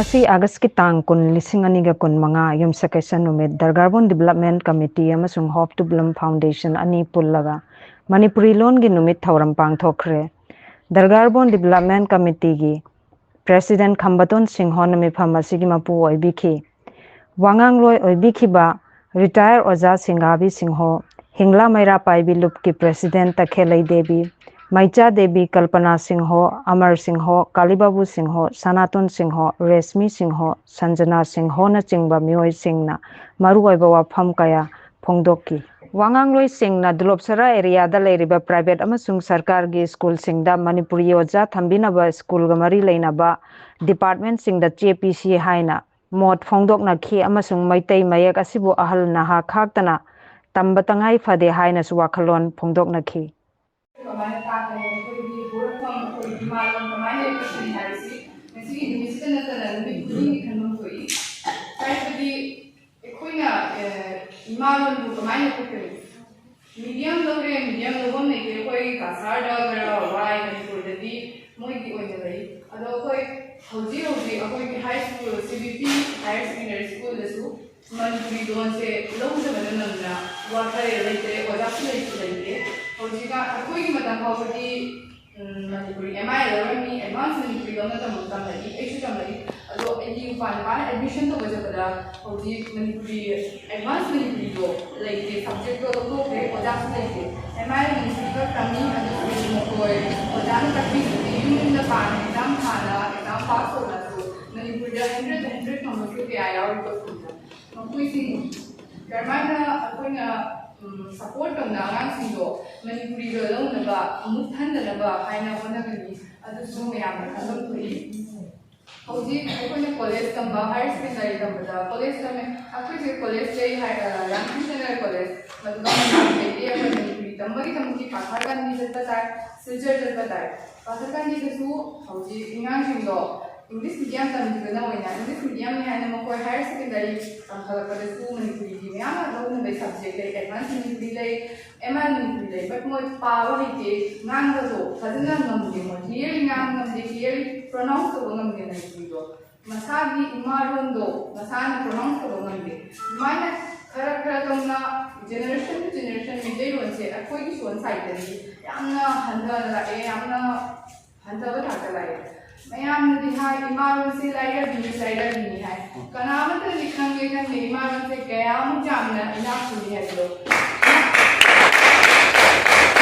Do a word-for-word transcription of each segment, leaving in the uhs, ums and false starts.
ꯉꯁꯤ ꯑꯥꯒꯁꯀꯤ ꯇꯥꯡ ꯀꯨꯟ, ꯂꯤꯁꯤꯡ ꯑꯅꯤꯒ ꯀꯨꯟꯃꯉꯥ, ꯌꯨꯝꯁꯀꯩꯁ ꯅꯨꯃꯤꯠ, ꯗꯔꯒꯥꯔꯕꯣꯟ ꯗꯤꯕꯂꯞꯃꯦꯟ ꯀꯃꯤꯇꯤ ꯑꯃꯁꯨꯡ ꯍꯣꯞ ꯇꯨ ꯕ꯭ꯂꯨꯝ ꯐꯥꯎꯟꯗꯦꯁꯟ ꯑꯅꯤ ꯄꯨꯜꯂꯒ ꯃꯅꯤꯄꯨꯔꯤ ꯂꯣꯟꯒꯤ ꯅꯨꯃꯤꯠ ꯊꯧꯔꯝ ꯄꯥꯡꯊꯣꯛꯈ꯭ꯔꯦ꯫ ꯗꯔꯒꯥꯔꯕꯣꯟ ꯗꯤꯕꯂꯞꯃꯦꯟ ꯀꯃꯤꯇꯤꯒꯤ ꯄ꯭ꯔꯦꯁꯤꯗꯦꯟ ꯈꯝꯕꯇꯣꯟ ꯁꯤꯡꯍꯣꯅ ꯃꯤꯐꯝ ꯑꯁꯤꯒꯤ ꯃꯄꯨ ꯑꯣꯏꯕꯤꯈꯤ꯫ ꯋꯥꯉꯥꯡꯂꯣꯏ ꯑꯣꯏꯕꯤꯈꯤꯕ ꯔꯤꯇꯥꯌꯔ ꯑꯣꯖꯥ ꯁꯤꯡꯒꯥꯕꯤ ꯁꯤꯡꯍꯣ, ꯍꯤꯡꯂꯥ ꯃꯩꯔꯥ ꯄꯥꯏꯕꯤ ꯂꯨꯞꯀꯤ ꯄ꯭ꯔꯦꯁꯤꯗꯦꯟ ꯇꯈꯦꯂꯩ ꯗꯦꯕꯤ, ꯃꯩꯆꯥ ꯗꯦꯕꯤ, ꯀꯜꯄꯅꯥ ꯁꯤꯡꯍꯣ, ꯑꯃꯔ ꯁꯤꯡꯍꯣ, ꯀꯥꯂꯤꯕꯥꯕꯨ ꯁꯤꯡꯍꯣ, ꯁꯅꯥꯇꯣꯟ ꯁꯤꯡꯍꯣ, ꯔꯦꯁꯃꯤ ꯁꯤꯡꯍꯣ, ꯁꯟꯖꯅꯥ ꯁꯤꯡꯍꯣꯅꯆꯤꯡꯕ ꯃꯤꯑꯣꯏꯁꯤꯡꯅ ꯃꯔꯨꯑꯣꯏꯕ ꯋꯥꯐꯝ ꯀꯌꯥ ꯐꯣꯡꯗꯣꯛꯈꯤ꯫ ꯋꯥꯉꯥꯡꯂꯣꯏꯁꯤꯡꯅ ꯗꯨꯂꯣꯞꯁꯔꯥ ꯑꯦꯔꯤꯌꯥꯗ ꯂꯩꯔꯤꯕ ꯄ꯭ꯔꯥꯏꯚꯦꯠ ꯑꯃꯁꯨꯡ ꯁꯔꯀꯥꯔꯒꯤ ꯁ꯭ꯀꯨꯜꯁꯤꯡꯗ ꯃꯅꯤꯄꯨꯔꯤ ꯑꯣꯖꯥ ꯊꯝꯕꯤꯅꯕ ꯁ꯭ꯀꯨꯜꯒ ꯃꯔꯤ ꯂꯩꯅꯕ ꯗꯤꯄꯥꯔꯠꯃꯦꯟꯠꯁꯤꯡꯗ ꯆꯦ ꯄꯤꯁꯤ ꯍꯥꯏꯅ ꯃꯣꯠ ꯐꯣꯡꯗꯣꯛꯅꯈꯤ ꯑꯃꯁꯨꯡ ꯃꯩꯇꯩ ꯃꯌꯦꯛ ꯑꯁꯤꯕꯨ ꯑꯍꯜ ꯅꯍꯥ ꯈꯥꯛꯇꯅ ꯇꯝꯕ ꯇꯉꯥꯏ ꯐꯗꯦ ꯍꯥꯏꯅꯁꯨ ꯋꯥꯈꯜꯂꯣꯟ ꯐꯣꯡꯗꯣꯛꯅꯈꯤ꯫ ꯀꯃꯥꯏꯅ ꯇꯥꯛꯀꯅꯤ? ꯑꯩꯈꯣꯏꯒꯤ ꯍꯧꯔꯛꯐꯝ, ꯑꯩꯈꯣꯏꯒꯤ ꯏꯃꯥ ꯂꯣꯟ ꯀꯃꯥꯏꯅ ꯂꯩꯈꯠꯀꯅꯤ ꯍꯥꯏꯕꯁꯤ ꯉꯁꯤꯒꯤ ꯅꯨꯃꯤꯠꯁꯤꯗ ꯅꯠꯇꯅ ꯅꯨꯃꯤꯠ ꯈꯨꯗꯤꯡꯒꯤ ꯈꯟꯐꯝ ꯊꯣꯛꯏ꯫ ꯍꯥꯏꯕꯗꯤ ꯑꯩꯈꯣꯏꯅ, ꯑꯦ, ꯏꯃꯥ ꯂꯣꯟꯕꯨ ꯀꯃꯥꯏꯅ ꯂꯩꯈꯠꯀꯅꯤ? ꯃꯤꯗꯤꯌꯝ ꯂꯧꯔꯦ, ꯃꯤꯗꯤꯌꯝ ꯂꯧꯐꯝ ꯂꯩꯇꯦ꯫ ꯑꯩꯈꯣꯏ ꯀꯥꯁꯥꯔꯗ ꯈꯔ ꯋꯥꯏ, ꯃꯅꯤꯄꯨꯔꯗꯗꯤ ꯃꯣꯏꯒꯤ ꯑꯣꯏꯅ ꯂꯩ꯫ ꯑꯗꯣ ꯑꯩꯈꯣꯏ ꯍꯧꯖꯤꯛ ꯍꯧꯖꯤꯛ ꯑꯩꯈꯣꯏꯒꯤ high school, C B P higher secondary ꯁ꯭ꯀꯨꯜꯗꯁꯨ ꯃꯅꯤꯄꯨꯔꯤ ꯂꯣꯟꯁꯦ ꯂꯧꯗꯕꯅ ꯅꯝꯅ ꯋꯥꯈꯜ ꯂꯩꯇ꯭ꯔꯦ, ꯑꯣꯖꯥꯁꯨ ꯂꯩꯁꯨ ꯂꯩꯇꯦ꯫ ꯍꯧꯖꯤꯛꯀꯥꯟ ꯑꯩꯈꯣꯏꯒꯤ ꯃꯇꯝ ꯐꯥꯎꯕꯗꯤ, ꯎꯝ, ꯃꯅꯤꯄꯨꯔꯤ ꯑꯦꯝ ꯑꯥꯏ ꯂꯧꯔꯝꯃꯤ, ꯑꯦꯗꯚꯥꯟꯁ ꯃꯅꯤꯄꯨꯔꯤ ꯂꯧꯅ ꯇꯝ-, ꯇꯝꯂꯛꯏ, ꯑꯩꯁꯨ ꯇꯝꯂꯛꯏ꯫ ꯑꯗꯣ ꯑꯩꯒꯤ ꯏꯄꯥ ꯅꯨꯄꯥꯅ ꯑꯦꯗꯃꯤꯁꯟ ꯇꯧꯕ ꯆꯠꯄꯗ ꯍꯧꯖꯤꯛ ꯃꯅꯤꯄꯨꯔꯤ, ꯑꯦꯗꯚꯥꯟꯁ ꯃꯅꯤꯄꯨꯔꯤꯗꯣ ꯂꯩꯇꯦ, ꯁꯕꯖꯦꯛꯇꯣ ꯂꯧꯊꯣꯛꯈ꯭ꯔꯦ, ꯑꯣꯖꯥꯁꯨ ꯂꯩꯇꯦ꯫ ꯑꯦꯝ ꯑꯥꯏ ꯃꯅꯤꯄꯨꯔꯤ ꯈꯛ ꯇꯝꯃꯤ, ꯑꯗꯨꯁꯨ ꯃꯈꯣꯏ ꯑꯣꯖꯥꯅ ꯇꯥꯛꯄꯤꯕꯗꯤ ꯌꯨꯝ ꯌꯨꯝꯗ ꯄꯥꯟ ꯑꯦꯛꯖꯥꯝ ꯊꯥꯅ, ꯑꯦꯛꯖꯥꯝ ꯄꯥꯁ ꯇꯧꯅꯁꯨ ꯃꯅꯤꯄꯨꯔꯗ ꯍꯟꯗ꯭ꯔꯦꯠ ꯍꯟꯗ꯭ꯔꯦꯠ ꯐꯪꯕꯁꯨ ꯀꯌꯥ ꯌꯥꯎꯔꯤꯕ ꯁ꯭ꯀꯨꯜꯗ꯫ ꯃꯈꯣꯏꯁꯤꯡ ꯀꯔꯝꯍꯥꯏꯅ ꯑꯩꯈꯣꯏꯅ, ꯎꯝ, ꯁꯄꯣꯔꯠ ꯇꯧꯅ ꯑꯉꯥꯡꯁꯤꯡꯗꯣ ꯃꯅꯤꯄꯨꯔꯤꯗ ꯂꯧꯅꯕ, ꯑꯃꯨꯛ ꯍꯟꯗꯅꯕ ꯍꯥꯏꯅ ꯍꯣꯠꯅꯒꯅꯤ, ꯑꯗꯨꯁꯨ ꯃꯌꯥꯝꯅ ꯈꯪꯐꯝ ꯊꯣꯛꯏ꯫ ꯍꯧꯖꯤꯛ ꯑꯩꯈꯣꯏꯅ ꯀꯣꯂꯦꯖ ꯇꯝꯕ, ꯍꯥꯌꯔ ꯁꯦꯀꯦꯟꯗꯔꯤ ꯇꯝꯕꯗ ꯀꯣꯂꯦꯖ ꯇꯝꯃꯦ, ꯑꯩꯈꯣꯏꯁꯦ ꯀꯣꯂꯦꯖ ꯂꯩ ꯍꯥꯏ-, ꯑ, ꯔꯥꯃꯀ꯭ꯔꯤꯁꯅ ꯅꯒꯔ ꯀꯣꯂꯦꯖ, ꯃꯗꯨꯒ ꯃꯅꯤꯄꯨꯔꯗꯒꯤ ꯑꯩꯈꯣꯏ ꯃꯅꯤꯄꯨꯔꯤ ꯇꯝꯕꯒꯤꯗꯃꯛꯇꯤ ꯄꯥꯊꯥꯔꯀꯥꯟꯗꯤ ꯆꯠꯄ ꯇꯥꯏ, ꯁꯤꯜꯆꯔ ꯆꯠꯄ ꯇꯥꯏ꯫ ꯄꯥꯊꯥꯔꯀꯥꯟꯗꯤꯗꯁꯨ ꯍꯧꯖꯤꯛ ꯑꯉꯥꯡꯁꯤꯡꯗꯣ ꯏꯪꯂꯤꯁ ꯃꯤꯗꯤꯌꯝ ꯇꯝꯈꯤꯕꯅ ꯑꯣꯏꯅ ꯏꯪꯂꯤꯁ ꯃꯤꯗꯤꯌꯝꯅꯤ ꯍꯥꯏꯅ ꯃꯈꯣꯏ ꯍꯥꯌꯔ ꯁꯦꯀꯦꯟꯗꯔꯤ ꯇꯝꯈꯠꯂꯛꯄꯗꯁꯨ ꯃꯅꯤꯄꯨꯔꯤꯒꯤ ꯃꯌꯥꯝ ꯑꯃ ꯂꯧꯅꯕꯒꯤ ꯁꯕꯖꯦꯛ ꯂꯩ, ꯑꯦꯗꯚꯥꯟꯁ ꯃꯅꯤꯄꯨꯔꯤ ꯂꯩ, ꯑꯦꯝ ꯑꯥꯏ ꯃꯅꯤꯄꯨꯔꯤ ꯂꯩ, but ꯃꯣꯏ ꯄꯥꯕ ꯍꯩꯇꯦ, ꯉꯥꯡꯕꯗꯣ ꯐꯖꯅ ꯉꯝꯗꯦ, ꯃꯣꯏ ꯀ꯭ꯂꯤꯌꯔꯂꯤ ꯉꯥꯡꯕ ꯉꯝꯗꯦ, ꯀ꯭ꯂꯤꯌꯔꯂꯤ ꯄ꯭ꯔꯣꯅꯥꯎꯟꯁ ꯇꯧꯕ ꯉꯝꯗꯦ ꯃꯅꯤꯄꯨꯔꯤꯗꯣ꯫ ꯃꯁꯥꯒꯤ ꯏꯃꯥ ꯂꯣꯟꯗꯣ ꯃꯁꯥꯅ ꯄ꯭ꯔꯣꯅꯥꯎꯟꯁ ꯇꯧꯕ ꯉꯝꯗꯦ꯫ ꯑꯗꯨꯃꯥꯏꯅ ꯈꯔ ꯈꯔ ꯇꯧꯅ ꯖꯦꯅꯦꯔꯦꯁꯟ ꯇꯨ ꯖꯦꯅꯦꯔꯦꯁꯟ ꯃꯩꯇꯩꯂꯣꯟꯁꯦ ꯑꯩꯈꯣꯏꯒꯤ ꯁꯣꯟ ꯁꯥꯏꯠꯇꯗꯤ ꯌꯥꯝꯅ ꯍꯟꯊꯅ ꯂꯥꯛꯑꯦ, ꯌꯥꯝꯅ ꯍꯟꯊꯕ ꯊꯥꯛꯇ ꯂꯥꯛꯑꯦ꯫ ꯃꯌꯥꯝꯅꯗꯤ ꯍꯥꯏ ꯏꯃꯥ ꯂꯣꯟꯁꯦ ꯂꯥꯏꯔꯕꯤꯅꯤ, ꯂꯥꯏꯔꯕꯤꯅꯤ ꯍꯥꯏ꯫ ꯀꯅꯥꯃꯠꯇꯗꯤ ꯈꯪꯒꯦ ꯈꯪꯗꯦ ꯏꯃꯥ ꯂꯣꯟꯁꯦ ꯀꯌꯥꯃꯨꯛ ꯌꯥꯝꯅ ꯏꯅꯥꯛ ꯈꯨꯜꯂꯤ ꯍꯥꯏꯕꯗꯣ꯫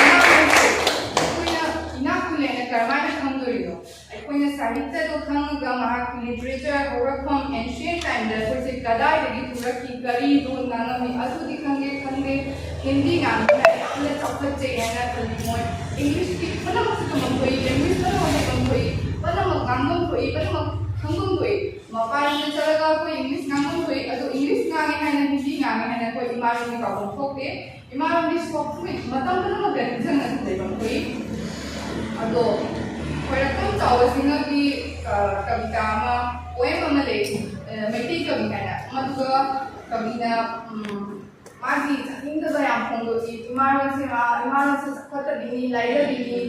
ꯏꯃꯥ ꯂꯣꯟꯁꯦ ꯑꯩꯈꯣꯏꯅ ꯏꯅꯥꯛ ꯈꯨꯜꯂꯦꯅ ꯀꯔꯝꯍꯥꯏꯅ ꯈꯪꯗꯣꯔꯤꯅꯣ? ꯑꯩꯈꯣꯏꯅ ꯁꯥꯍꯤꯇ꯭ꯌꯗꯣ ꯈꯪꯉꯒ, ꯃꯍꯥꯛꯀꯤ ꯂꯤꯇꯔꯦꯆꯔ ꯍꯧꯔꯛꯐꯝ, ꯑꯦꯟꯁꯤꯌꯦꯟ ꯇꯥꯏꯝꯗ ꯑꯩꯈꯣꯏꯁꯦ ꯀꯗꯥꯏꯗꯒꯤ ꯊꯣꯔꯛꯈꯤ, ꯀꯔꯤ ꯂꯣꯟ ꯉꯥꯡꯉꯝꯃꯤ, ꯑꯗꯨꯗꯤ ꯈꯪꯒꯦ ꯈꯪꯗꯦ꯫ ꯍꯤꯟꯗꯤ ꯉꯥꯡꯕꯅ ꯌꯥꯝꯅ ꯆꯥꯎꯈꯠꯆꯩ ꯍꯥꯏꯅ ꯈꯜꯂꯤ ꯃꯣꯏ꯫ ꯏꯪꯂꯤꯁꯇꯤ ꯄꯨꯝꯅꯃꯛꯁꯨ ꯇꯝꯐꯝ ꯊꯣꯛꯏ, ꯂꯦꯡꯒ꯭ꯋꯦꯖ ꯄꯨꯝꯅꯃꯛ ꯍꯩꯐꯝ ꯊꯣꯛꯏ, ꯄꯨꯝꯅꯃꯛ ꯉꯥꯡꯐꯝ ꯊꯣꯛꯏ, ꯄꯨꯝꯅꯃꯛ ꯈꯪꯐꯝ ꯊꯣꯛꯏ꯫ ꯃꯄꯥꯟ ꯂꯝꯗ ꯆꯠꯂꯒ ꯑꯩꯈꯣꯏ ꯏꯪꯂꯤꯁ ꯉꯥꯡꯐꯝ ꯊꯣꯛꯏ, ꯑꯗꯣ ꯏꯪꯂꯤꯁ ꯉꯥꯡꯉꯦ ꯍꯥꯏꯅ, ꯍꯤꯟꯗꯤ ꯉꯥꯡꯉꯦ ꯍꯥꯏꯅ ꯑꯩꯈꯣꯏ ꯏꯃꯥ ꯂꯣꯟꯒꯤ ꯄꯥꯎꯈꯨꯝ ꯊꯣꯛꯇꯦ꯫ ꯏꯃꯥ ꯂꯣꯟꯒꯤ ꯁꯣꯛꯄꯒꯤ ꯃꯇꯝ ꯄꯨꯝꯅꯃꯛꯇ ꯅꯤꯡꯁꯤꯡꯅ ꯂꯩꯕ ꯃꯈꯣꯏ꯫ ꯑꯗꯣ ꯈꯣꯏꯔꯥꯛꯄꯝ ꯆꯥꯎꯕꯁꯤꯡꯅꯒꯤ, ꯑ, ꯀꯕꯤꯇꯥ ꯑꯃ, ꯄꯣꯏꯝ ꯑꯃ ꯂꯩ, ꯑ, ꯃꯩꯇꯩ ꯀꯕꯤ ꯍꯥꯏꯅ꯫ ꯃꯗꯨꯒ ꯀꯕꯤꯅ, ꯎꯝ, ꯃꯥꯒꯤ ꯆꯠꯅꯤꯡꯗꯕ ꯌꯥꯝ ꯐꯣꯡꯗꯣꯛꯏ꯫ ꯏꯃꯥ ꯂꯣꯟꯁꯦ ꯃꯥ, ꯏꯃꯥ ꯂꯣꯟꯁꯦ ꯆꯥꯎꯈꯠꯇꯕꯤꯅꯤ, ꯂꯥꯏꯔꯕꯤꯅꯤ,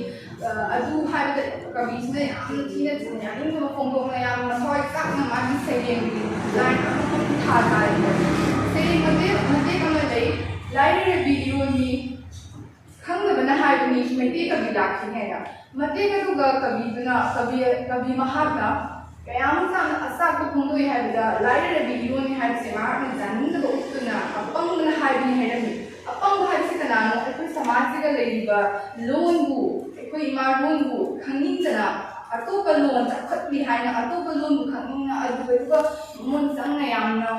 ꯑ, ꯑꯗꯨ ꯍꯥꯏꯕꯗ ꯀꯕꯤꯁꯤꯅ ꯌꯥꯝꯅ ꯊꯤꯅ ꯌꯥꯅꯤꯡꯗꯕ ꯐꯣꯡꯗꯣꯛꯅ ꯌꯥꯝꯅ ꯊꯋꯥꯏ ꯆꯥꯛꯅ ꯃꯥꯒꯤ ꯁꯩꯔꯦꯡꯒꯤ ꯂꯥꯏꯟ ꯑꯃꯈꯛ ꯊꯥ ꯇꯥꯔꯤꯕ꯫ ꯁꯩꯔꯦꯡ ꯃꯇꯦꯛ, ꯃꯇꯦꯛ ꯑꯃ ꯂꯩ, "ꯂꯥꯏꯔꯔꯕꯤ ꯏꯔꯣꯟꯅꯤ, ꯈꯪꯗꯕꯅ ꯍꯥꯏꯕꯅꯤ ꯃꯩꯇꯩ ꯀꯕꯤ ꯂꯥꯛꯈꯤꯅꯤ" ꯍꯥꯏꯅ꯫ ꯃꯇꯦꯛ ꯑꯗꯨꯒ ꯀꯕꯤꯗꯨꯅ, ꯀꯕꯤ, ꯀꯕꯤ ꯃꯍꯥꯛꯅ ꯀꯌꯥꯃꯨꯛ ꯌꯥꯝꯅ ꯑꯆꯥꯛꯄ ꯐꯣꯡꯗꯣꯛꯏ ꯍꯥꯏꯕꯗ, "ꯂꯥꯏꯔꯔꯕꯤ ꯏꯔꯣꯟꯅꯤ" ꯍꯥꯏꯕꯁꯦ ꯃꯍꯥꯛꯅ ꯌꯥꯅꯤꯡꯗꯕ ꯎꯠꯇꯨꯅ ꯑꯄꯪꯕꯅ ꯍꯥꯏꯕꯅꯤ ꯍꯥꯏꯔꯝꯃꯤ꯫ ꯑꯄꯪꯕ ꯍꯥꯏꯕꯁꯤ ꯀꯅꯥꯅꯣ? ꯑꯩꯈꯣꯏ ꯁꯃꯥꯖꯁꯤꯒ ꯂꯩꯔꯤꯕ ꯂꯣꯟꯕꯨ, ꯑꯩꯈꯣꯏ ꯏꯃꯥ ꯂꯣꯟꯕꯨ ꯈꯪꯅꯤꯡꯗꯅ ꯑꯇꯣꯞꯄ ꯂꯣꯟ ꯆꯥꯎꯈꯠꯂꯤ ꯍꯥꯏꯅ ꯑꯇꯣꯞꯄ ꯂꯣꯟꯕꯨ ꯈꯪꯅꯤꯡꯅ ꯑꯗꯨꯒ ꯃꯃꯣꯟ ꯆꯪꯅ ꯌꯥꯝꯅ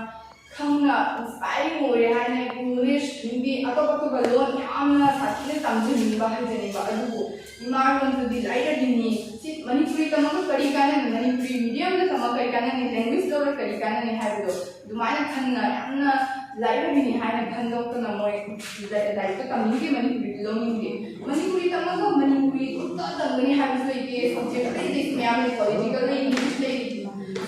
ꯈꯪꯅ ꯏꯟꯁꯄꯥꯏꯔꯤꯡ ꯑꯣꯏꯔꯦ ꯍꯥꯏꯅ ꯏꯪꯂꯤꯁ, ꯍꯤꯟꯗꯤ, ꯑꯇꯣꯞ ꯑꯇꯣꯞꯄ ꯂꯣꯟ ꯌꯥꯝꯅ ꯁꯥꯊꯤꯅ ꯇꯝꯖꯅꯤꯡꯕ ꯍꯥꯏꯖꯅꯤꯡꯕ꯫ ꯑꯗꯨꯕꯨ ꯏꯃꯥ ꯂꯣꯟꯗꯨꯗꯤ ꯂꯥꯏꯔꯕꯤꯅꯤ꯫ ꯁꯤ ꯃꯅꯤꯄꯨꯔꯤ ꯇꯝꯃꯒ ꯀꯔꯤ ꯀꯥꯟꯅꯅꯤ? ꯃꯅꯤꯄꯨꯔꯤ ꯃꯤꯗꯤꯌꯝꯗ ꯇꯝꯃꯒ ꯀꯔꯤ ꯀꯥꯟꯅꯅꯤ? ꯂꯦꯡꯒ꯭ꯋꯦꯖ ꯂꯧꯔꯒ ꯀꯔꯤ ꯀꯥꯟꯅꯅꯤ ꯍꯥꯏꯕꯗꯣ ꯑꯗꯨꯃꯥꯏꯅ ꯈꯟꯅ ꯌꯥꯝꯅ ꯂꯥꯏꯔꯕꯤꯅꯤ ꯍꯥꯏꯅ ꯈꯟꯗꯣꯛꯇꯅ ꯃꯣꯏ ꯂꯥꯏ-, ꯂꯥꯏꯔꯤꯛꯇꯣ ꯇꯝꯅꯤꯡꯗꯦ, ꯃꯅꯤꯄꯨꯔꯤꯗꯤ ꯂꯧꯅꯤꯡꯗꯦ꯫ ꯃꯅꯤꯄꯨꯔꯤ ꯇꯝꯃꯒ ꯃꯅꯤꯄꯨꯔꯤ ꯑꯗꯨꯝꯇ ꯇꯝꯒꯅꯤ ꯍꯥꯏꯕꯁꯨ ꯂꯩꯇꯦ꯫ ꯁꯕꯖꯦꯛ ꯑꯇꯩ ꯑꯇꯩꯁꯨ ꯃꯌꯥꯝ ꯂꯩ, ꯄꯣꯂꯤꯇꯤꯀꯦꯜ ꯂꯩ, ꯏꯪꯂꯤꯁ ꯂꯩ,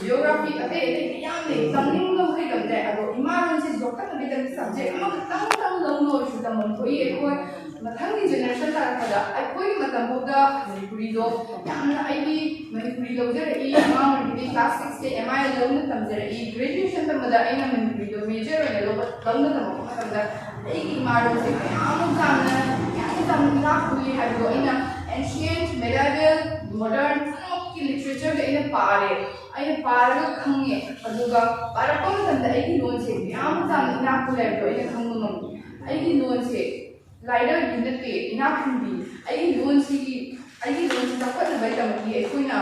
ꯖꯤꯑꯣꯒ꯭ꯔꯥꯐꯤ, ꯑꯇꯩ ꯑꯇꯩ ꯃꯌꯥꯝ ꯂꯩ꯫ ꯇꯝꯅꯤꯡꯕ ꯃꯈꯩ ꯇꯝꯖꯩ꯫ ꯑꯗꯣ ꯏꯃꯥ ꯂꯣꯟꯁꯦ ꯌꯣꯛꯈꯠꯅꯕꯒꯤꯗꯃꯛꯇ ꯁꯕꯖꯦꯛ ꯑꯃꯈꯛꯇꯪ ꯇꯪ ꯂꯧꯅ ꯑꯣꯏꯔꯁꯨ ꯇꯝꯐꯝ ꯊꯣꯛꯏ꯫ ꯑꯩꯈꯣꯏ ꯃꯊꯪꯒꯤ ꯖꯦꯅꯦꯔꯦꯁꯟ ꯂꯥꯛꯄꯗ ꯑꯩꯈꯣꯏꯒꯤ ꯃꯇꯝꯐꯥꯎꯗ ꯃꯅꯤꯄꯨꯔꯤꯗꯣ ꯌꯥꯝꯅ, ꯑꯩꯗꯤ ꯃꯅꯤꯄꯨꯔꯤ ꯂꯧꯖꯔꯛꯏ, ꯑꯉꯥꯡ ꯑꯣꯏꯔꯤꯉꯩꯗꯒꯤ ꯀ꯭ꯂꯥꯁ ꯁꯤꯛꯁꯇ ꯑꯦꯝ ꯑꯥꯏ ꯑꯦꯜ ꯂꯧꯅ ꯇꯝꯖꯔꯛꯏ, ꯒ꯭ꯔꯦꯖꯨꯑꯦꯁꯟ ꯇꯝꯕꯗ ꯑꯩꯅ ꯃꯅꯤꯄꯨꯔꯤꯗꯣ ꯃꯦꯖꯔ ꯑꯣꯏꯅ ꯂꯧꯕ ꯂꯧꯅ ꯇꯝꯃꯛꯄ ꯃꯇꯝꯗ ꯑꯩꯒꯤ ꯏꯃꯥ ꯂꯣꯟꯁꯦ ꯀꯌꯥꯃꯨꯛ ꯌꯥꯝꯅ ꯀꯌꯥꯃꯨꯛ ꯌꯥꯝꯅ ꯏꯅꯥꯛ ꯈꯨꯜꯂꯤ ꯍꯥꯏꯕꯗꯣ ꯑꯩꯅ ancient, medieval, modern ꯄꯨꯝꯅꯃꯛꯀꯤ ꯂꯤꯇꯔꯦꯆꯔꯗ ꯑꯩꯅ ꯄꯥꯔꯦ꯫ ꯑꯩꯅ ꯄꯥꯔꯒ ꯈꯪꯉꯦ꯫ ꯑꯗꯨꯒ ꯄꯥꯔꯛꯄ ꯃꯇꯝꯗ ꯑꯩꯒꯤ ꯂꯣꯟꯁꯦ ꯀꯌꯥꯃꯨꯛ ꯌꯥꯝꯅ ꯏꯅꯥꯛ ꯈꯨꯜꯂꯦ ꯍꯥꯏꯕꯗꯣ ꯑꯩꯅ ꯈꯪꯕ ꯉꯝꯃꯤ꯫ ꯑꯩꯒꯤ ꯂꯣꯟꯁꯦ ꯂꯥꯏꯔꯕꯤ ꯅꯠꯇꯦ, ꯏꯅꯥꯛ ꯈꯨꯟꯕꯤ꯫ ꯑꯩꯒꯤ ꯂꯣꯟꯁꯤꯒꯤ ꯑꯩꯒꯤ ꯂꯣꯟꯁꯤ ꯆꯥꯎꯈꯠꯅꯕꯒꯤꯗꯃꯛꯇꯤ ꯑꯩꯈꯣꯏꯅ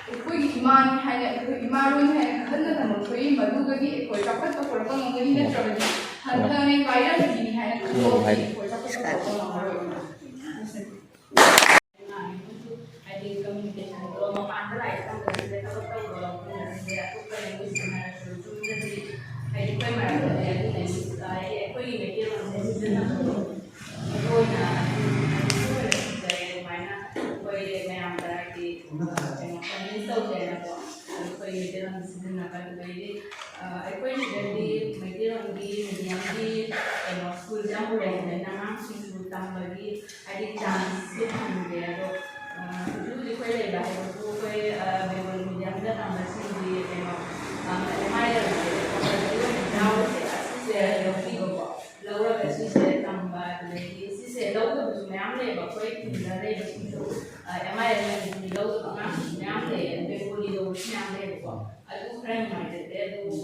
ꯑꯩꯈꯣꯏꯒꯤ ꯏꯃꯥꯅꯤ ꯍꯥꯏꯅ, ꯑꯩꯈꯣꯏ ꯏꯃꯥ ꯂꯣꯟꯅꯤ ꯍꯥꯏꯅ ꯈꯟꯅ ꯊꯝꯃꯛꯄꯒꯤ ꯃꯗꯨꯒꯗꯤ ꯑꯩꯈꯣꯏ ꯆꯥꯎꯈꯠꯄ ꯄꯨꯔꯛꯄ ꯉꯝꯒꯅꯤ, ꯅꯠꯇ꯭ꯔꯕꯗꯤ ꯍꯟꯊꯅ ꯂꯥꯏꯔꯕꯤꯅꯤ ꯍꯥꯏꯅ ꯈꯟꯗꯣꯛꯑꯗꯤ ꯑꯩꯈꯣꯏ ꯆꯥꯎꯈꯠꯄ ꯄꯨꯔꯛꯄ ꯉꯝꯃꯔꯣꯏ꯫ ꯍꯥꯏꯗꯤ ꯀꯝꯃ꯭ꯌꯨꯅꯤꯀꯦꯁꯟꯗꯣ ꯃꯄꯥꯟꯗ ꯂꯥꯏꯔꯤꯛ ꯇꯝꯕꯗꯁꯨꯅꯦ, ꯊꯕꯛ ꯇꯧꯕ ꯃꯐꯝꯗꯁꯨꯅꯦ, ꯑꯇꯣꯞꯄ ꯂꯦꯡꯒ꯭ꯋꯦꯖ ꯁꯤꯖꯤꯟꯅꯔꯁꯨ ꯌꯨꯝꯗꯗꯤ ꯍꯥꯏꯗꯤ ꯑꯩꯈꯣꯏ ꯃꯔꯛꯇꯗꯤ ꯑꯗꯨꯅ ꯍꯥꯏꯗꯤ ꯑꯩꯈꯣꯏꯒꯤ ꯃꯩꯇꯩꯂꯣꯟꯁꯦ ꯁꯤꯖꯤꯟꯅꯕꯗꯣ ꯃꯔꯨ ꯑꯣꯏꯅ ꯑꯗꯨꯃꯥꯏꯅ ꯑꯩꯈꯣꯏ ꯃꯌꯥꯝꯗ ꯍꯥꯏꯗꯤ ꯀꯩꯅꯣ ꯀꯟꯚꯤꯟꯁ ꯇꯧꯁꯦꯅꯀꯣ ꯑꯩꯈꯣꯏ ꯃꯩꯇꯩꯂꯣꯟ ꯁꯤꯖꯤꯟꯅꯕ꯫ ꯑꯗꯨꯗꯩꯗꯤ ꯑꯩꯈꯣꯏ ꯁꯤꯗꯗꯤ ꯃꯩꯇꯩꯂꯣꯟꯒꯤ ꯃꯤꯗꯤꯌꯝꯒꯤ ꯀꯩꯅꯣ ꯁ꯭ꯀꯨꯜꯁꯦ ꯑꯃꯐꯥꯎ ꯂꯩꯇꯕꯅꯤꯅ ꯑꯉꯥꯡꯁꯤꯡꯁꯨ ꯇꯝꯕꯒꯤ ꯍꯥꯏꯗꯤ ꯆꯥꯟꯁꯁꯦ ꯐꯪꯗꯦ꯫ ꯑꯗꯣ ꯍꯧꯖꯤꯛ ꯍꯧꯖꯤꯛ ꯑꯩꯈꯣꯏ ꯂꯩꯕ ꯍꯥꯏꯕꯕꯨ ꯑꯩꯈꯣꯏ ꯕꯦꯡꯒꯣꯂꯤ ꯃꯤꯗꯤꯌꯝꯗ ꯇꯝꯕꯁꯤꯡꯗꯤ ꯀꯩꯅꯣ ꯑꯦꯝ ꯑꯥꯏ ꯑꯦꯜꯁꯦ ꯀꯝꯄꯜꯁꯔꯤ ꯑꯣꯏꯅ ꯌꯥꯎꯔꯤꯁꯦ ꯑꯁꯤꯁꯦ ꯂꯧꯕꯤꯕꯀꯣ꯫ ꯂꯧꯔꯒ ꯁꯤꯁꯦ ꯇꯝꯕ, ꯑꯗꯨꯗꯒꯤ ꯁꯤꯁꯦ ꯂꯧꯗꯕꯁꯨ ꯃꯌꯥꯝ ꯂꯩꯌꯦꯕ꯫ ꯑꯩꯈꯣꯏ ꯈꯨꯟꯗ ꯂꯩꯕꯁꯤꯡꯁꯨ ꯑꯦꯝ ꯑꯥꯏ ꯑꯦꯜ ꯃꯅꯤꯄꯨꯔꯤ ꯂꯧꯗꯕ ꯑꯉꯥꯡꯁꯨ ꯃꯌꯥꯝ ꯂꯩꯌꯦ, ꯕꯦꯡꯒꯣꯂꯤ ꯂꯧꯕꯁꯨ ꯃꯌꯥꯝ ꯂꯩꯌꯦꯕꯀꯣ꯫ ꯑꯗꯨ ꯈꯔ ꯅꯨꯡꯉꯥꯏꯖꯗꯦ꯫ ꯑꯗꯨꯕꯨ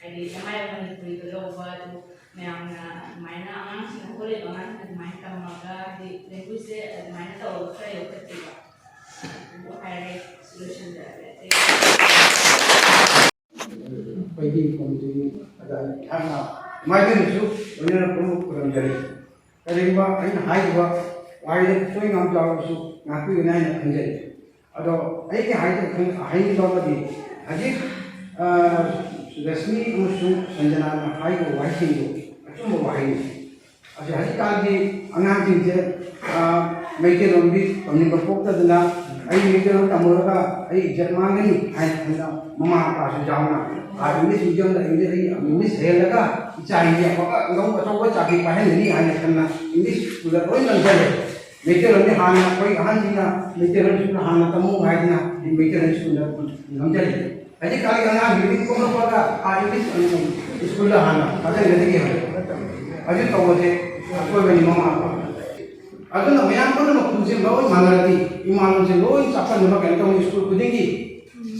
ꯍꯥꯏꯗꯤ ꯑꯦꯝ ꯑꯥꯏ ꯑꯦꯜ ꯃꯅꯤꯄꯨꯔꯤꯗ ꯂꯧꯕ ꯑꯗꯨ ꯃꯌꯥꯝꯅ ꯑꯗꯨꯃꯥꯏꯅ ꯑꯉꯥꯡꯁꯤꯡ, ꯍꯧꯒꯠꯂꯛꯏꯕ ꯑꯉꯥꯡꯁꯤꯡꯅ ꯑꯗꯨꯃꯥꯏꯅ ꯇꯝꯃꯒ ꯍꯥꯏꯗꯤ ꯂꯦꯡꯒ꯭ꯋꯦꯖꯁꯦ ꯑꯗꯨꯃꯥꯏꯅ ꯇꯧꯔꯒ ꯈꯔ ꯌꯣꯛꯈꯠꯄꯤꯕ꯫ ꯑꯗꯨ ꯍꯥꯏꯔꯒꯦ, ꯂꯣꯏꯁꯤꯟꯖꯔꯒꯦ꯫ ꯑꯩꯈꯣꯏꯒꯤ ꯀꯣꯃꯤꯇꯤꯒꯤ ꯑꯗ ꯑꯩꯍꯥꯛꯅ ꯃꯥꯏꯀꯩꯗꯁꯨ ꯂꯣꯏꯅꯅ ꯄꯨꯝꯅꯃꯛ ꯈꯨꯔꯨꯝꯖꯔꯤ꯫ ꯀꯔꯤꯒꯨꯝꯕ ꯑꯩꯅ ꯍꯥꯏꯈꯤꯕ ꯋꯥꯍꯩꯗ ꯈꯤꯇꯪ ꯌꯥꯝ ꯆꯥꯎꯔꯕꯁꯨ ꯉꯥꯛꯄꯤꯒꯅꯤ ꯍꯥꯏꯅ ꯈꯟꯖꯩ꯫ ꯑꯗꯣ ꯑꯩꯒꯤ ꯍꯥꯏꯖ-, ꯍꯥꯏꯅꯤꯡꯕ ꯑꯃꯗꯤ ꯍꯧꯖꯤꯛ, ꯑ, ꯂꯛꯁꯃꯤ ꯑꯃꯁꯨꯡ ꯁꯟꯖꯅꯥꯅ ꯍꯥꯏꯔꯤꯕ ꯋꯥꯍꯩꯁꯤꯡꯗꯨ ꯑꯆꯨꯝꯕ ꯋꯥꯍꯩꯅꯤ꯫ ꯑꯗꯨ ꯍꯧꯖꯤꯛꯀꯥꯟꯒꯤ ꯑꯉꯥꯡꯁꯤꯡꯁꯦ, ꯑ, ꯃꯩꯇꯩꯂꯣꯟꯗꯤ ꯇꯝꯅꯤꯡꯕ ꯄꯣꯛꯇꯗꯅ ꯑꯩ ꯃꯩꯇꯩꯂꯣꯟ ꯇꯝꯃꯨꯔꯒ ꯑꯩ ꯏꯖꯠ ꯃꯥꯡꯒꯅꯤ ꯍꯥꯏꯅ ꯈꯟꯕ ꯃꯃꯥ ꯃꯄꯥꯁꯨ ꯌꯥꯎꯅ ꯏꯪꯂꯤꯁ ꯃꯤꯗꯤꯌꯝꯗ ꯏꯪꯂꯤꯁ ꯍꯩꯍꯜꯂꯒ ꯏꯆꯥꯁꯤꯡꯁꯦ ꯑꯐꯕ ꯂꯧ ꯑꯆꯧꯕ ꯆꯥꯕꯤ ꯄꯥꯏꯍꯟꯒꯅꯤ ꯍꯥꯏꯅ ꯈꯟꯅ ꯏꯪꯂꯤꯁ ꯁ꯭ꯀꯨꯜꯗ ꯂꯣꯏ ꯅꯝꯁꯤꯜꯂꯦ꯫ ꯃꯩꯇꯩꯂꯣꯟꯗꯤ ꯍꯥꯟꯅ ꯑꯩꯈꯣꯏ ꯑꯍꯟꯁꯤꯡꯅ ꯃꯩꯇꯩꯂꯣꯟ ꯁ꯭ꯀꯨꯜꯗ ꯍꯥꯟꯅ ꯇꯝꯃꯨ ꯍꯥꯏꯗꯅ ꯃꯩꯇꯩꯂꯣꯟ ꯁ꯭ꯀꯨꯜꯗ ꯅꯝꯁꯤꯜꯂꯦ꯫ ꯍꯧꯖꯤꯛꯀꯥꯟꯒꯤ ꯑꯉꯥꯡꯁꯤꯡꯗꯤ ꯀꯣꯛꯂꯛꯄꯒ ꯑꯥ ꯏꯪꯂꯤꯁ ꯁ꯭ꯀꯨꯜꯗ ꯍꯥꯟꯅ ꯊꯥꯖꯤꯟꯒꯗꯒꯦ ꯍꯥꯏ꯫ ꯑꯗꯨ ꯇꯧꯕꯁꯦ ꯑꯁꯣꯏꯕꯅꯤ ꯃꯃꯥ ꯃꯄꯥ꯫ ꯑꯗꯨꯅ ꯃꯌꯥꯝ ꯄꯨꯝꯅꯃꯛ ꯄꯨꯟꯁꯤꯟꯕ ꯂꯣꯏ ꯃꯥꯟꯅꯔꯗꯤ ꯏꯃꯥꯂꯣꯟꯁꯦ ꯂꯣꯏ ꯆꯥꯎꯈꯠꯅꯕ ꯀꯩꯅꯣ ꯇꯧꯅꯤ꯫ ꯁ꯭ꯀꯨꯜ ꯈꯨꯗꯤꯡꯒꯤ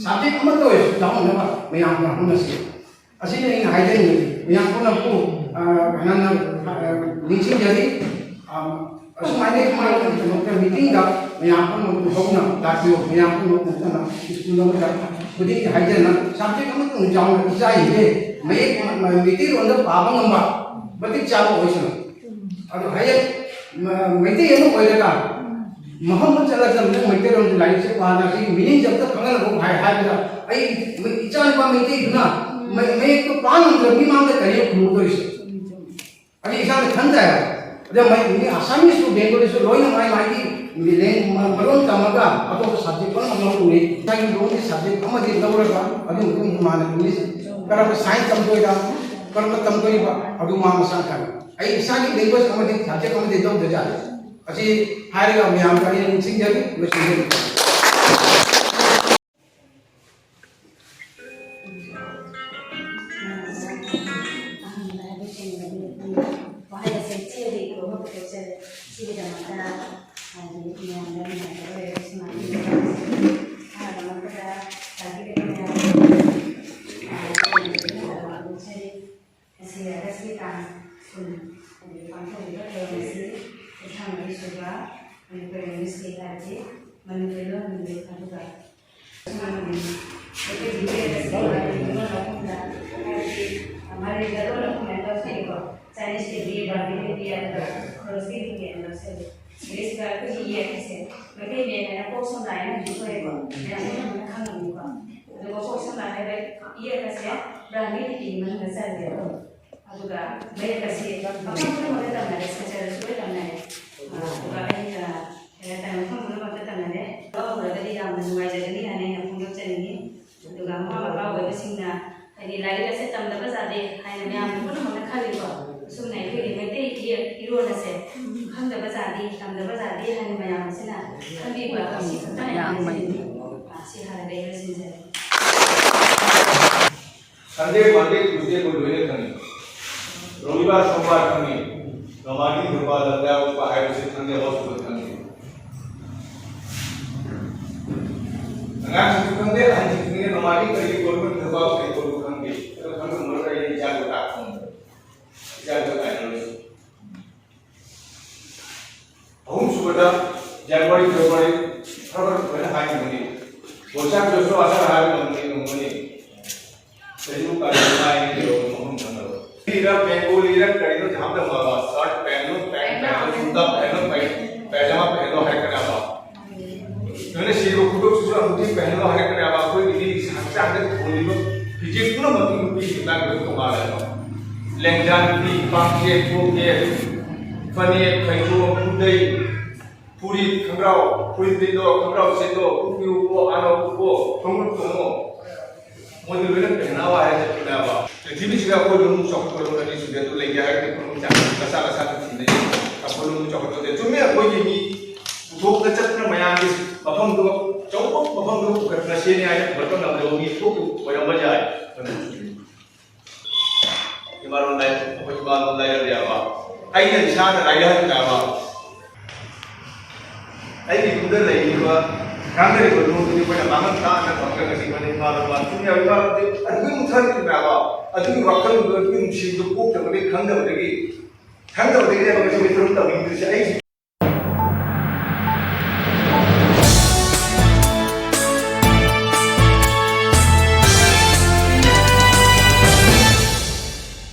ꯁꯕꯖꯦꯛ ꯑꯃꯠꯇ ꯑꯣꯏꯔꯁꯨ ꯌꯥꯎꯍꯟꯅꯕ ꯃꯌꯥꯝꯅ ꯍꯣꯠꯅꯁꯤ꯫ ꯑꯁꯤꯅꯤ ꯑꯩꯅ ꯍꯥꯏꯖꯅꯤꯡꯕꯁꯤ꯫ ꯃꯌꯥꯝ ꯄꯨꯝꯅꯃꯛꯄꯨ ꯍꯟꯅ ꯅꯤꯡꯁꯤꯡꯖꯔꯤ꯫ ꯑꯁꯨꯃꯥꯏꯅ ꯏꯃꯥꯂꯣꯟꯒꯤꯗꯃꯛꯇ ꯃꯤꯇꯤꯡꯗ ꯃꯌꯥꯝ ꯄꯨꯝꯅꯃꯛꯄꯨ ꯍꯧꯅ ꯂꯥꯛꯄꯤꯌꯨ꯫ ꯃꯌꯥꯝ ꯄꯨꯝꯅꯃꯛꯄꯨ ꯅꯠꯇꯅ ꯁ꯭ꯀꯨꯜ ꯑꯃꯗ ꯈꯨꯗꯤꯡꯒꯤ ꯍꯥꯏꯖꯅ ꯁꯕꯖꯦꯛ ꯑꯃꯠꯇ ꯌꯥꯎꯅ ꯏꯆꯥꯁꯤꯡꯁꯦ ꯃꯌꯦꯛ ꯃꯩꯇꯩꯂꯣꯟꯗ ꯄꯥꯕ ꯉꯝꯕ ꯃꯇꯤꯛ ꯆꯥꯕ ꯑꯣꯏꯁꯅꯨ꯫ ꯑꯗꯣ ꯍꯌꯦꯡ ꯃꯩꯇꯩ ꯑꯃ ꯑꯣꯏꯔꯒ ꯃꯐꯝ ꯑꯃ ꯆꯠꯂꯒ ꯅꯪ ꯃꯩꯇꯩꯂꯣꯟꯒꯤ ꯂꯥꯏꯔꯤꯛꯁꯦ ꯄꯥꯅ ꯁꯤꯒꯤ ꯃꯤꯅꯤꯡꯁꯦ ꯑꯝꯇ ꯈꯪꯍꯜꯂꯛꯎ ꯍꯥꯏ ꯍꯥꯏꯕꯗ ꯑꯩ ꯏꯆꯥꯅꯨꯄꯥ ꯃꯩꯇꯩꯗꯨꯅ ꯃꯌꯦꯛꯇꯣ ꯄꯥ ꯉꯝꯗ꯭ꯔꯕ ꯃꯤ ꯃꯥꯡꯗ ꯀꯔꯤ ꯈꯨꯝꯃꯨꯗꯣꯏꯁꯦ? ꯑꯗꯨ ꯏꯁꯥꯅ ꯈꯟꯖꯩ꯫ ꯑꯗ ꯃꯤ ꯑꯁꯥꯃꯤꯁꯁꯨ ꯕꯦꯡꯒꯣꯂꯤꯁꯨ ꯂꯣꯏꯅ ꯃꯥꯏ ꯃꯥꯒꯤ ꯃꯔꯣꯟ ꯇꯝꯃꯒ ꯑꯇꯣꯞꯄ ꯁꯕꯖꯦꯛ ꯄꯨꯝꯅꯃꯛ ꯂꯧꯔꯨꯔꯦ꯫ ꯏꯁꯥꯒꯤ ꯂꯣꯟꯒꯤ ꯁꯕꯖꯦꯛ ꯑꯃꯗꯤ ꯂꯧꯔꯒ ꯑꯗꯨ ꯃꯇꯨꯡ ꯃꯥꯅ ꯏꯪꯂꯤꯁ ꯀꯔꯝꯕ ꯁꯥꯏꯟꯁ ꯇꯝꯗꯣꯏꯔꯥ, ꯀꯔꯝꯕ ꯇꯝꯗꯣꯔꯤꯕ, ꯑꯗꯨ ꯃꯥ ꯃꯁꯥꯅ ꯈꯪꯉꯤ꯫ ꯑꯩ ꯏꯁꯥꯒꯤ ꯂꯦꯡꯒ꯭ꯋꯦꯖ ꯑꯃꯗꯤ ꯁꯕꯖꯦꯛ ꯑꯃꯗꯤ ꯂꯧꯗ ꯌꯥꯗꯦ꯫ ꯑꯁꯤ ꯍꯥꯏꯔꯒ ꯃꯌꯥꯝꯗ ꯑꯩꯅ ꯅꯤꯡꯁꯤꯡꯖꯔꯤ, ꯂꯣꯏꯁꯤꯟꯖꯔꯤ꯫ ꯑꯍꯥꯟꯕꯗ ꯍꯥꯏꯕ ꯆꯤꯡꯕꯗꯤ ꯋꯥꯍꯩ ꯑꯁꯦ ꯆꯦꯗ ꯏꯊꯣꯛꯑꯒ ꯄꯨꯊꯣꯛꯆꯔꯦ꯫ ꯁꯤꯒꯤꯗꯃꯛꯇ ꯍꯥꯏꯗꯤ ꯃꯌꯥꯝꯗ ꯅꯨꯡꯉꯥꯏꯇꯕ ꯂꯩꯔꯒꯁꯨ ꯉꯥꯛꯄꯤꯌꯨ꯫ ꯑꯍꯥꯟꯕꯃꯛꯇꯗ ꯇꯥꯛꯄꯤꯔꯤꯕ ꯃꯌꯥꯝ ꯐꯣꯡꯗꯣꯛꯆꯔꯤ꯫ ꯉꯁꯤ ꯑꯥꯒꯁꯀꯤ ꯇꯥꯡ ꯀꯨꯟ ꯑꯗꯨꯒ ꯄꯥꯡꯊꯣꯛꯂꯤꯕ ꯊꯧꯔꯝ ꯑꯁꯤ ꯀꯨꯟꯊ꯭ꯔꯥ ꯃꯔꯤ ꯁꯨꯕ ꯃꯅꯤꯄꯨꯔ ꯂꯦꯡꯒ꯭ꯋꯦꯖ ꯗꯦ ꯍꯥꯏꯕꯗꯤ ꯃꯅꯤꯄꯨꯔ ꯂꯣꯟ ꯅꯨꯃꯤꯠ ꯑꯗꯨꯒ ꯑꯩꯈꯣꯏꯒꯤ ꯂꯦꯡꯒ꯭ꯋꯦꯖ ꯑꯁꯤ ꯃꯅꯤꯄꯨꯔ ꯂꯣꯟ ꯑꯍꯨꯝꯗ ꯍꯥꯏꯕꯗꯤ ꯃꯥꯂꯦꯝꯗ ꯂꯣꯟ ꯑꯍꯨꯝ ꯍꯥꯏꯅ ꯂꯧꯊꯣꯛꯏꯀꯣ꯫ ꯆꯥꯏꯅꯤꯁꯀꯤ ꯂꯤ, ꯕ꯭ꯔꯥꯍꯃꯤꯟꯒꯤ ꯂꯤ ꯑꯗꯨꯒ ꯈꯣꯔꯣꯁꯀꯤ ꯂꯤ ꯍꯥꯏꯅ ꯂꯧꯊꯣꯛꯏ꯫ ꯁꯤꯗꯩꯁꯤꯗ ꯑꯩꯈꯣꯏꯒꯤ ꯌꯦꯛ ꯑꯁꯦ ꯃꯩꯇꯩ ꯃꯌꯦꯛ ꯍꯥꯏꯅ ꯀꯣꯛ ꯁꯝ ꯂꯥꯏ ꯑꯃ ꯍꯧꯖꯤꯛ ꯊꯣꯛꯑꯦꯀꯣ꯫ ꯃꯌꯥꯝ ꯄꯨꯝꯅꯃꯛꯅ ꯈꯪꯉꯝꯅꯤꯀꯣ꯫ ꯑꯗꯨꯒ ꯀꯣꯛ ꯁꯝ ꯂꯥꯏ ꯍꯥꯏꯕ ꯌꯦꯛ ꯑꯁꯦ ꯕ꯭ꯔꯥꯍꯃꯤ ꯂꯤꯄꯤꯒꯤ ꯃꯅꯨꯡꯗ ꯆꯜꯂꯦꯕ꯫ ꯑꯗꯨꯒ ꯃꯌꯦꯛ ꯑꯁꯤ ꯃꯐꯝ ꯄꯨꯝꯅꯃꯛꯇ ꯇꯝꯅꯔꯦ, ꯁꯦꯟꯇꯔꯗꯁꯨ ꯂꯣꯏ ꯇꯝꯅꯔꯦ꯫ ꯑꯗꯨꯒ ꯑꯩ, ꯑ, ꯀꯩ ꯍꯥꯏꯇꯥꯔꯦ, ꯃꯐꯝ ꯄꯨꯝꯅꯃꯛꯇ ꯇꯝꯅꯔꯦ꯫ ꯂꯧꯍꯧꯔꯒꯗꯤ ꯌꯥꯝꯅ ꯅꯨꯡꯉꯥꯏꯖꯒꯅꯤ ꯍꯥꯏꯅ ꯑꯩꯅ ꯐꯣꯡꯗꯣꯛꯆꯅꯤꯡꯉꯤ꯫ ꯑꯗꯨꯒ ꯃꯃꯥ ꯃꯄꯥ ꯑꯣꯏꯕꯁꯤꯡꯅ ꯏꯔꯣꯜ ꯑꯁꯦ ꯈꯪꯗꯕ ꯖꯥꯗꯤ, ꯇꯝꯗꯕ ꯖꯥꯗꯤ ꯍꯥꯏꯅ ꯃꯌꯥꯝ ꯑꯁꯤꯅ ꯈꯪꯕꯤꯕ ꯑꯁꯤ ꯈꯛꯇꯅꯦ ꯌꯥꯝ ꯍꯥꯏꯖꯅꯤꯡꯉꯤ꯫ ꯃꯩ꯫ ꯑ, ꯁꯤ ꯍꯥꯟꯅ ꯂꯩꯔ ꯁꯤꯟꯖꯔꯦ꯫ Sunday, Monday, Tuesday ꯑꯩꯈꯣꯏ ꯂꯣꯏꯅ ꯈꯪꯉꯤ꯫ ꯔꯣꯕꯤꯕꯥꯔ, ꯁꯣꯃꯕꯥꯔ ꯈꯪꯉꯤ꯫ ꯅꯣꯡꯃꯥꯏꯖꯤꯡ, ꯊꯧꯕꯥꯜ, ꯂꯝꯖꯥꯎ ꯎꯠꯄ ꯍꯥꯏꯕꯁꯤ ꯈꯪꯗꯦ, ꯍꯣꯁꯄꯤꯇꯥꯜ ꯈꯪꯉꯤ꯫ ꯑꯉꯥꯡꯁꯤꯡꯁꯨ ꯈꯪꯗꯦ, ꯑꯍꯟꯁꯤꯡꯁꯨ ꯈꯪꯗꯦ, ꯅꯣꯡꯃꯥꯏꯖꯤꯡ ꯀꯔꯤ ꯀꯣꯏꯕ, ꯊꯧꯕꯥꯜ ꯀꯔꯤ ꯀꯣꯏꯕ ꯈꯪꯗꯦ꯫ ꯑꯗꯨ ꯈꯪꯗꯕ ꯃꯔꯝ ꯑꯩꯅ ꯏꯆꯥꯗ ꯇꯥꯛꯄꯅꯤ꯫ ꯏꯆꯥꯗ ꯇꯥꯛꯅꯔꯣꯏꯁꯤ꯫ ꯑꯍꯨꯝꯁꯨꯕꯗ January, February, ꯈꯔ ꯈꯔ ꯐꯖꯅ ꯍꯥꯏꯈꯤꯕꯅꯤ꯫ ꯕꯣꯏꯁꯥꯈ, ꯖꯣꯏꯁ꯭ꯅ, ꯑꯁꯥꯙ ꯍꯥꯏꯕ ꯉꯝꯒꯅꯤ, ꯉꯝꯒꯅꯤ꯫ ꯆꯍꯤꯕꯨ ꯀꯥꯂꯦꯟ ꯍꯥꯏꯅ ꯌꯧꯔꯕ ꯃꯐꯝ ꯈꯪꯗꯕ꯫ ꯏꯔ ꯕꯦꯡꯒꯣꯂꯤꯔ ꯀꯔꯤꯅꯣ ꯖꯍꯥꯝꯗ ꯃꯥꯕꯥ, ꯁꯔꯠ ꯄꯦꯍꯟꯂꯣ, ꯄꯦꯟꯠ ꯄꯦꯍꯟꯂꯣ, ꯖꯨꯇꯥ ꯄꯦꯍꯟꯂꯣ, ꯄꯦ-, ꯄꯥꯏꯖꯥꯃꯥ ꯄꯦꯍꯟꯂꯣ ꯍꯥꯏꯔꯛꯀꯅꯦꯕ꯫ ꯅꯣꯏꯅ ꯁꯤꯔꯤꯕ ꯈꯨꯗꯣꯞꯁꯤꯁꯨ ꯑꯃꯨꯛꯇꯤ ꯄꯦꯍꯟꯂꯣ ꯍꯥꯏꯔꯛꯀꯅꯦꯕ꯫ ꯑꯩꯈꯣꯏꯒꯤꯗꯤ ꯍꯛꯆꯥꯡꯗ ꯊꯣꯜꯂꯤꯕ ꯐꯤꯖꯦꯠꯇꯨꯅ ꯃꯇꯨꯡ ꯅꯨꯄꯤꯁꯤꯡ ꯂꯥꯛꯂꯤꯕ ꯇꯣꯉꯥꯜꯂꯦꯕ꯫ ꯂꯦꯡꯖꯥꯟ ꯅꯨꯄꯤ, ꯄꯥꯡꯆꯦ, ꯀꯣꯛꯌꯦ, ꯐꯅꯦꯛ, ꯐꯩꯖꯣꯝ, ꯈꯨꯗꯩ, ꯐꯨꯔꯤꯠ, ꯈꯣꯡꯒ꯭ꯔꯥꯎ, ꯐꯨꯔꯤꯠ ꯂꯤꯠꯂꯣ, ꯈꯣꯡꯒ꯭ꯔꯥꯎ ꯁꯦꯠꯂꯣ, ꯈꯣꯡꯎꯞ ꯎꯞꯄꯣ, ꯑꯅꯧ ꯎꯞꯄꯣ, ꯈꯣꯡꯎꯞ ꯇꯣꯡꯉꯣ꯫ ꯃꯣꯏꯗꯤ ꯂꯣꯏꯅ ꯄꯦꯍꯅꯥꯋꯥ ꯍꯥꯏꯔ ꯆꯠꯄꯅꯦꯕ꯫ ꯄ꯭ꯔꯤꯊꯤꯕꯤꯁꯤꯗ ꯑꯩꯈꯣꯏ ꯂꯣꯟ ꯆꯥꯎꯈꯠꯄ ꯂꯣꯟ ꯑꯅꯤ ꯁꯨꯗꯦ, ꯑꯗꯨ ꯂꯩꯒꯦ ꯍꯥꯏꯔꯗꯤ ꯑꯩꯈꯣꯏ ꯂꯣꯟ ꯆꯥꯎꯈꯠ-, ꯃꯆꯥ ꯃꯆꯥꯗ ꯊꯤꯅꯩ꯫ ꯑꯩꯈꯣꯏ ꯂꯣꯟ ꯆꯥꯎꯈꯠꯄꯗ ꯆꯨꯝꯃꯦ, ꯑꯩꯈꯣꯏꯒꯤ ꯃꯤ ꯄꯨꯊꯣꯛꯇ ꯆꯠꯇꯅ ꯃꯌꯥꯝꯒꯤ ꯃꯐꯝꯗꯨ, ꯑꯆꯧꯕ ꯃꯐꯝꯗꯨ ꯄꯨꯈꯠꯅ ꯁꯦꯝꯃꯦ ꯍꯥꯏꯅ ꯄꯨꯈꯠꯄ ꯉꯝꯗꯕ ꯃꯤ ꯊꯣꯛꯄ ꯑꯣꯏꯔꯝꯕ ꯌꯥꯏ꯫ ꯏꯃꯥꯂꯣꯟ ꯂꯥꯏ-, ꯑꯩꯈꯣꯏ ꯏꯃꯥꯂꯣꯟ ꯂꯥꯏꯔꯦꯝꯕꯤ ꯍꯥꯏꯕ꯫ ꯑꯩꯅ ꯏꯁꯥꯅ ꯂꯥꯏꯔꯍꯟꯕ ꯍꯥꯏꯕ꯫ ꯑꯩꯒꯤ ꯏꯃꯨꯡꯗ ꯂꯩꯔꯤꯕ, ꯉꯥꯡꯅꯔꯤꯕ ꯂꯣꯟꯗꯨꯗꯤ ꯑꯩꯈꯣꯏꯅ ꯃꯥꯡꯍꯟ ꯇꯥꯛꯍꯟꯅ ꯊꯝꯗ꯭ꯔꯒꯗꯤ ꯑꯩꯈꯣꯏꯅ ꯏꯃꯥꯂꯣꯟ ꯂꯥꯏ-, ꯆꯨꯝꯃꯤ ꯍꯥꯏꯕ ꯏꯃꯥꯂꯣꯟꯗꯤ ꯑꯗꯨꯒꯤ ꯃꯨꯊꯔꯛꯂꯤꯕꯅꯦ ꯍꯥꯏꯕ꯫ ꯑꯗꯨꯒꯤ ꯋꯥꯈꯜꯂꯣꯟꯗꯣ, ꯑꯗꯨꯒꯤ ꯅꯨꯡꯁꯤꯕꯗꯣ ꯄꯣꯛꯇꯕꯗꯒꯤ, ꯈꯪꯗꯕꯗꯒꯤ, ꯈꯪꯗꯕꯗꯒꯤꯅꯦꯕ ꯉꯁꯤ ꯃꯩꯇꯩꯂꯣꯟ ꯇꯝꯅꯤꯡꯗ꯭ꯔꯤꯁꯦ꯫ ꯑꯩ